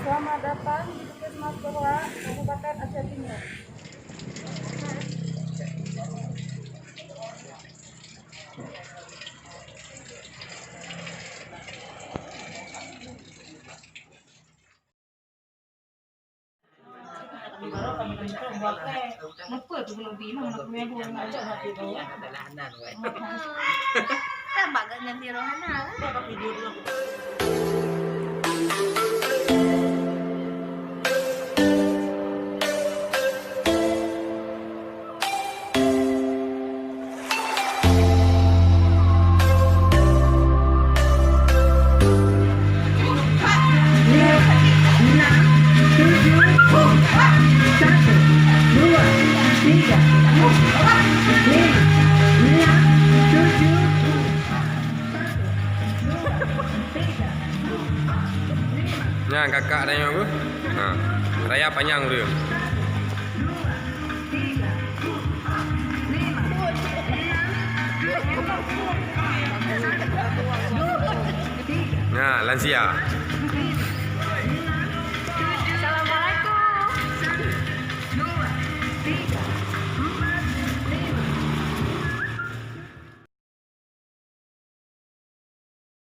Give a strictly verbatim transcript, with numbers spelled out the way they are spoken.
Selamat datang di Puskesmas Tohra, Kabupaten Aceh Timur. Tambah gak nyan di rohana. Enam, tujuh, empat, satu, dua, tiga, empat, lima, enam, tujuh, empat, satu, dua, tiga, empat, lima. Nyan kakak tanyong tu. Ha. Raya panyang ureueng. Nah, lansia.